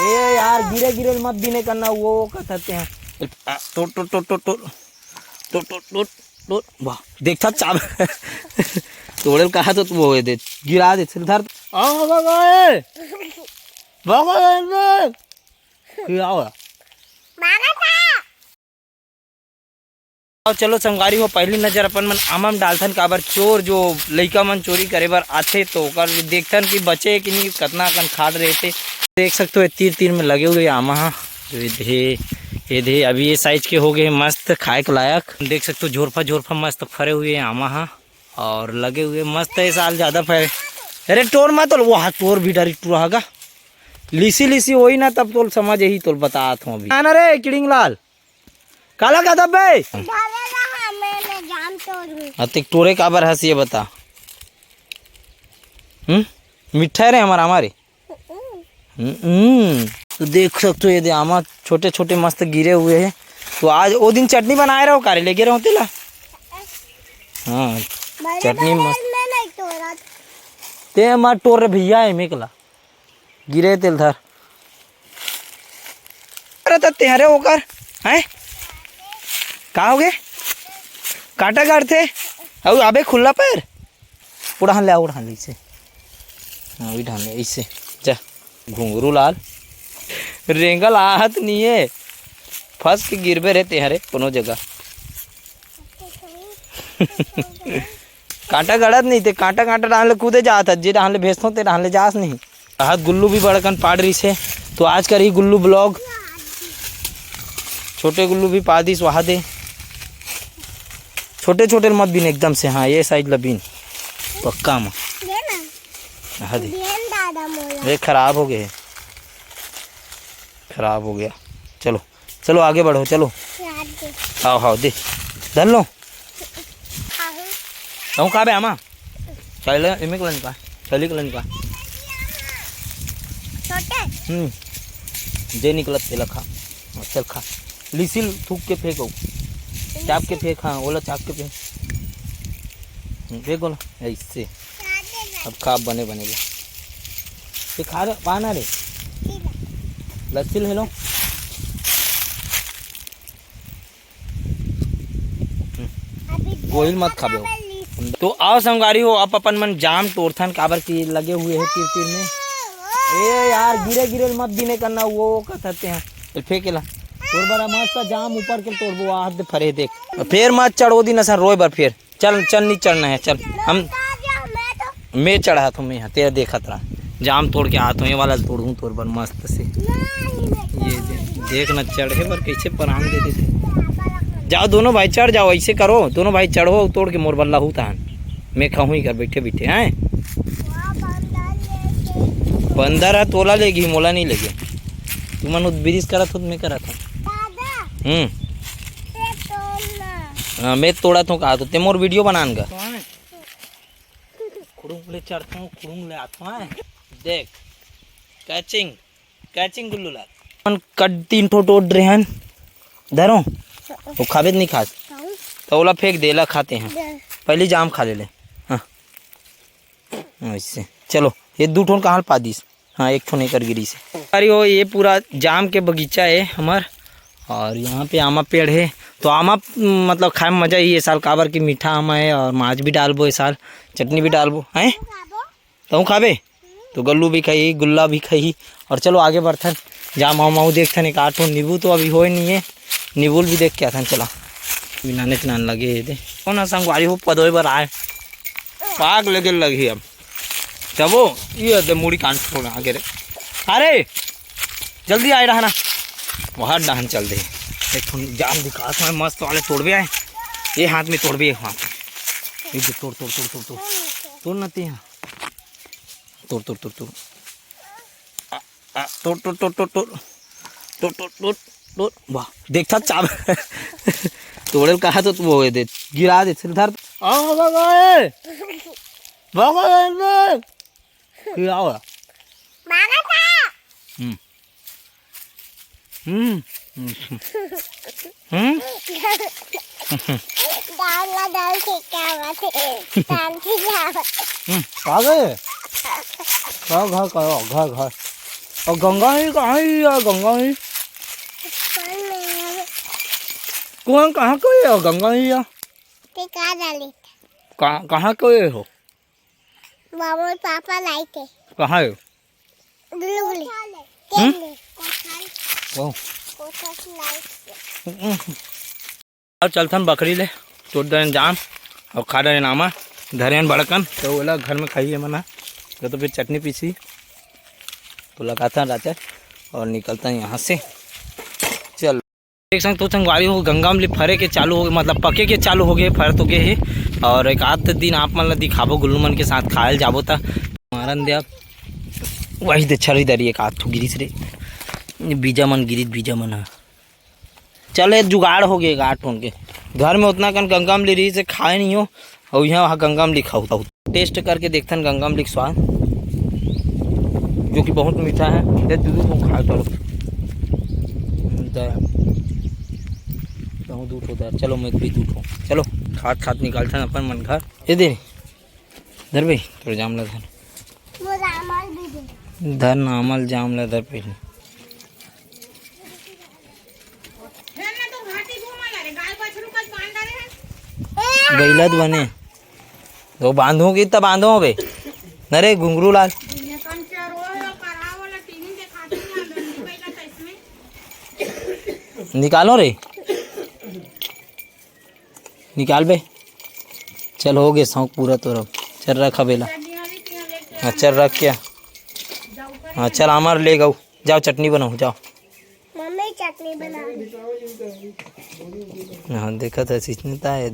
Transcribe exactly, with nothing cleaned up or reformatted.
ए यार, गिरे गिरे ल मत बिने करना, वो, वो कथते हैं। आ, तोड़, तोड़, तोड़, तोड़, तोड़, तोड़, तोड़, तोड़, तोड़। वाह, देखता चाब। तोड़े कहा तो वो दे, गिरा दे, सिर धर। आ, आ, आ, ए। बाबा, ए, ए। गिरा हुआ। और चलो संगवारी हो, पहली नजर अपन मन आमा म डालथन, काबर चोर जो लइका मन चोरी करे बर आथे, तो ओकर देखथन कि बचे कि नहीं, कतना अकन खाद रहते। देख सकते हो, ये तीर तीर में लगे हुए आमा हा, जो ये दे, ये दे, अभी ये साइज के हो गए, मस्त खाए के लायक। देख सकते हो, झोरफा झोरफा मस्त फरे हुए आमा हा, और लगे हुए मस्त है, साल ज्यादा फरे। अरे टोर मत, वो हा तोर भी डरी टूरा हगा, लिसी लिसी होई ना, तब तोल समझ ही, तोल बतात हूँ अभी। ना रे किड़िंग लाल, काला का दब्बे? धरे रहा, मैं, मैं जाम तोड़ू। अतिक टोरे काबर हस, ये बता। हम्म? मिठा है रे हमारा, हमारे। हम्म। हम्म। तो देख सकते हो, ये दे आमा छोटे छोटे मस्त गिरे हुए हैं। तो आज वो दिन चटनी बनाए रहो, कारे लेके रहो तेला। हाँ, बड़े चटनी बड़े मस्त। मैं नहीं तोड़ा। ते हमार टोर रे भैया है मेकला। गिरे तेल धर। अरे त तेहरे ओकर, हैं? का होगे? कांटा गाड़थे? अउ आबे खुल्ला पैर? उड़ान ले, उड़ान ले इसे। हाँ, उड़ान ले इसे। जा, घुंघरू लाल। रेंगल आहत नहीं है। फंस के गिरबे रे तेहरे कोनो जगह। कांटा गड़त नहीं ते, कांटा, कांटा डाहन ले कूदे जात हस, जे डाहन ले भेजथों, ते डाहन ले जास नहीं। राहत गुल्लू भी बड़कन पाड़ रही से, तो आज करी गुल्लू ब्लॉग। छोटे गुल्लू भी पा दिस वहा दे। छोटे छोटे ल मत बीन एकदम से, हाँ, ये साइज ल बीन पक्का म। ये ना। हाँ दे। बीन दादा मोला। ये खराब हो गए, खराब हो गया। चलो, चलो आगे बढ़ो, चलो। याद दे। हाव, हाव, दे। धर लो। आहू। कहूँ का बे आमा? चल, इमे के लन का? चली के लन का? छोटे? हम्म। जे निकलत तेला खा। हाँ, चल खा। लिसिल थूक के फेंको। चाप के फेंक, हाँ, ओला चाप के फेंक। हम्म, फेंक ओला, ऐसे। अब खा बने बने ला। ये खा रे, पाना रे। लस्सी ले लो। गोहिल मत खाबे हो। तो आओ संगवारी हो, अब अपन मन जाम तोड़थन, काबर की लगे हुए है तीर तीर में। ए यार, गिरे गिरे मत बिने करना, वो वो कथते हैं। चल फेंक एला। तोर बरा मस्त जाम ऊपर के तोड़बो, आ दे फरे देख। फेर मत चढ़ो दिन असन रोए बर फेर। चल, चल, नहीं चढ़ना है, चल। हम, मैं चढ़ात हूँ, मैं यहाँ, तेरा देखत रहा। जाम तोड़ के आत हूँ, ये वाला तोड़ूँ तोर बर मस्त से। ये दे, देख ना, चढ़े बर कैसे परान दे देथे। जाओ दोनों भाई, चढ़ जाओ, ऐसे करो, दोनों भाई चढ़ो, तोड़ के मोर बर लाहू तहन। मैं खाहूँ ही कर बैठे बैठे, हैं? बंदर है, तोला लेगी, मोला नहीं लेगे। तुमन उद बिरिस करत हो, मैं करत हूँ। हम्म। हाँ, मैं तोड़ा थो कहा तो, ते मोर वीडियो बनान का। खुड़ुंग ले चढ़थो, खुड़ुंग ले आथो, हैं? देख, कैचिंग, कैचिंग गुल्लू लाल। अपन कट तीन ठो टोड़ रहे हैं, धरो, वो खाबे त नहीं खास, तो ओला फेंक दे, ला खाते हैं, पहली जाम खा ले ले। हाँ, ऐसे, चलो, ये दू ठोन कहाँ पा दीस? हाँ, एक ठो एकर गिरी से। अरे हो, ये पूरा जाम के बगीचा है हमार, और यहाँ पे आमा पेड़ है। तो आमा, मतलब, खाए में मजा ही ये साल, काबर की मीठा आमा है और माछ भी डालबो ये साल, चटनी भी डालबो, हैं? तहूँ खाबे? तो गल्लू भी खाई, गुल्ला भी खाई। और चलो आगे बढ़थन, जाम आमा देखथन, एक आठ ठो नींबू तो अभी होए नहीं है, नींबू भी देख के आथन। चला, बिना नेच नान लगे ये दे। कौन संगवारी हो पदोए बर आए, पाग लगे लगी अब। तबो ये दे मुड़ी कान छोड़ आगे रे। अरे जल्दी आए रहा ना, वहाँ डहन चल दे। एक ठो जाम दिखात हूँ मस्त वाले तोड़बे आए। ये हाथ में तोड़बे, एक हाथ। ये दे, तोड़, तोड़, तोड़, तोड़, तोड़। तोड़ ना ते यहाँ। तोड़, तोड़, तोड़, तोड़। आ, आ, तोड़, तोड़, तोड़, तोड़, तोड़। तोड़, तोड़, तोड़, तोड़। वाह, देखता चाब। तोड़े ल कहा तो तू वो दे, गिरा दे, सिर धर। आ, आ, आ, ए। बाबा, ए, ए। क्या हुआ? मारा था। हम्म। हम्म। हम्म। हम्म। डाल ला, डाल के क्या बात है? डाल के क्या बात है? हम्म। आ गए? घर, घर करो, घर, घर। अउ गंगा ही कहाँ ही यार, गंगा ही? ऊपर में है। कौन, कहाँ के हो गंगा ही यार? ते का डाले? कहाँ, कहाँ के हो? बाबू पापा लाई थे। कहाँ है? दुलुगली। हम्म? तेल में। ओ। कोठा से लाई थे। हम्म। अब चलथन बकरी ले, तोड़ डरेन जाम अउ खा डरेन आमा, धरेन बड़कन, तो ओला घर में खाइए मना, तो, तो फिर चटनी पीसी, तो लगाथन राचा अउ निकलथन यहाँ से। चल, एक संग तो संगवारी हो, गंगा अमली फरे के चालू हो, मतलब पके के चालू हो गए, फर तो गए हे, अउ एक आध दिन आप मन ला दिखाबो, गुल्लू मन के साथ खायल जाबो त मारन दे। अब वही दे छरी दरी एक आध ठो गिरिस रे, बीजा मन गिरिस, बीजा मन ह। चल, ये जुगाड़ हो गए गाठ होन के। घर में उतना कन गंगा अमली रही से खाए नहीं हो, और यहाँ वहाँ गंगा अमली खाऊ। टेस्ट करके देखथन गंगा अमली के स्वाद, जो कि बहुत मीठा है। ये दू दू ठो खा चलो। दे। कहूँ दू ठो दे। चलो, मैं भी दू ठो। चलो, खात खात निकालथन अपन मन घर। ये दे। धर भाई, तोर जाम ला धर। मोर आमल भी दे। धर ना, आमल जाम ला धर पहले। गैलत बने। तो बांधो कि त बांधो बे। न रे घुंघरू लाल। निकालो रे। निकाल बे। चल, हो गए शौक पूरा तोर। चल, रख अब एला। हाँ, चल, रख क्या? हाँ, चल, आमर ले गऊ। जाओ, चटनी बनाओ, जाओ। मम्मी चटनी बना। हाँ, देखा था, सीखने ता है।